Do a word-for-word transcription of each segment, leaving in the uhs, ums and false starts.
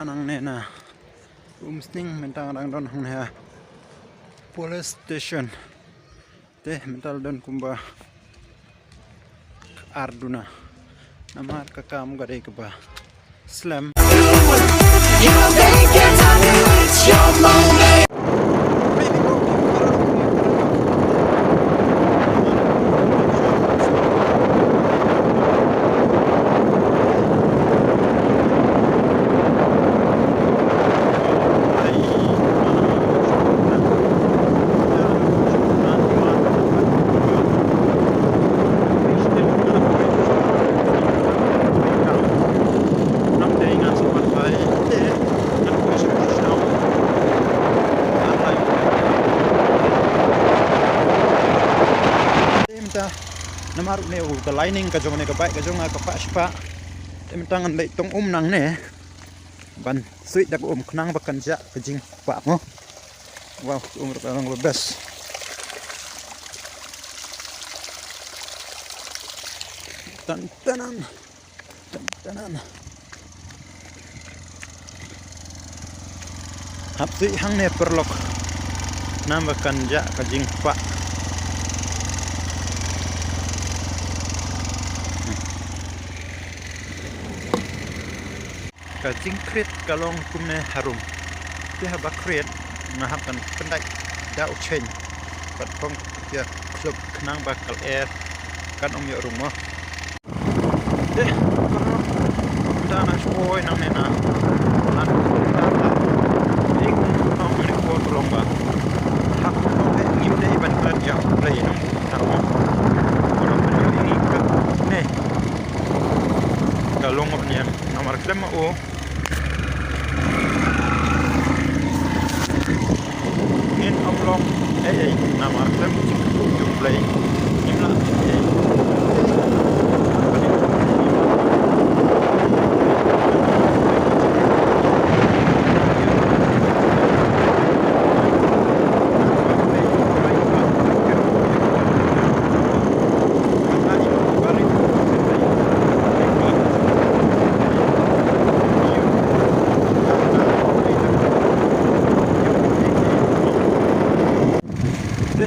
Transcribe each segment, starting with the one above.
Nangne na Umsning mynta nga dang don hangne ha police station. Te mynta la don kumba ar duna. Namar ka kam ka dei kaba slem. Te mynta namar une u ka lining ka jong ne ka bike ka jong nga ka pah shi pah. Te mynta ngan leit tong um nangne ban suit da ka um khnang ba kan jah ka jingpah mo. Wow, ka um ruh ka long ba best. Tan tanan. Tan tanan. Hap suit hangne paralok. Khnang ba kan jah ka jingpah. Ka jingkhriat ka long kumne harum. Te haba khriat nga hap ban pyndait da u chein bad phong ïa khluk khnang ba ka lyer kan ym ïoh rung mo. Te mynta nga shu poi nangne na. Ing nong ne ko ka long ba hap nong ne ngim dei ban klet ïa u Blei nong. Tang mo. Ko long ban ïoh ing katne. Ka long ot niam namar khlem ma u. Ngin ym long ei ei namar khlem u Blei ngim lah ei ei. Te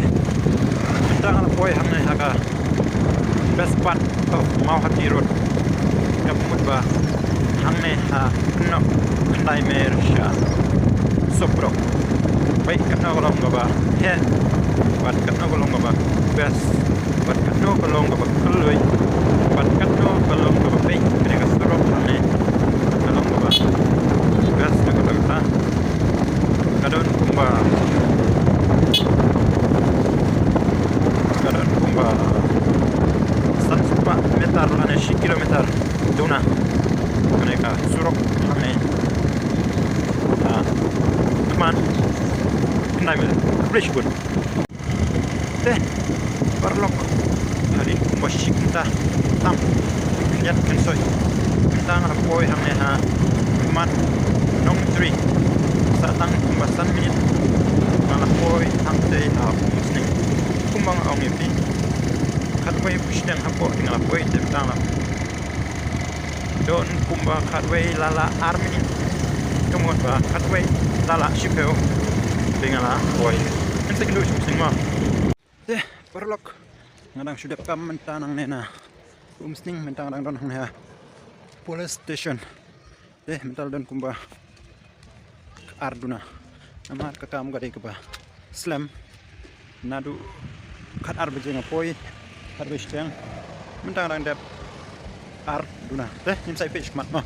mynta nga la poi hangne ha ka best part of Mawhati Road. Ka mut ba hangne ha khyndai mer sha Sobrok. Peit katno ka long kaba heh bad katno ka long kaba best bad katno ka long kaba kylluid bad katno ka long kaba peit kane ka surok hangne ka long kaba best na kata kata. Ka don kumba ka don kumba san spah meter lane shi kilometer duna kane ka surok hangne. Ah, kman khyndai mer. Khublei shibun. Te paralok, hadien kumba shi kynta tam khyndiat khyndai soi mynta nga la poi hangne ha Mat Nongtri. Sa tang kumba san minit nga la poi hangtei ha Umsning. Kumba nga ong ïa phi, khatwei phew shiteng hapoh te nga la poi te mynta nga la don kumba khatwei lala ar minit. Ka mut ba khatwei lala shiphew te nga la poi. Ngin sa kynduh sha Umsning mo. Te paralok, nga dang shu dep kam mynta nangne na Umsning, mynta nga dang don hangne ha police station. Te mynta la don kumba ar duna. Namar ka kam ka dei kaba slem. Naduh khatar baje nga poi, khatar baje shiteng. Mynta nga dang dep ar duna. Te ngin sa ïa peit shakhmat mo.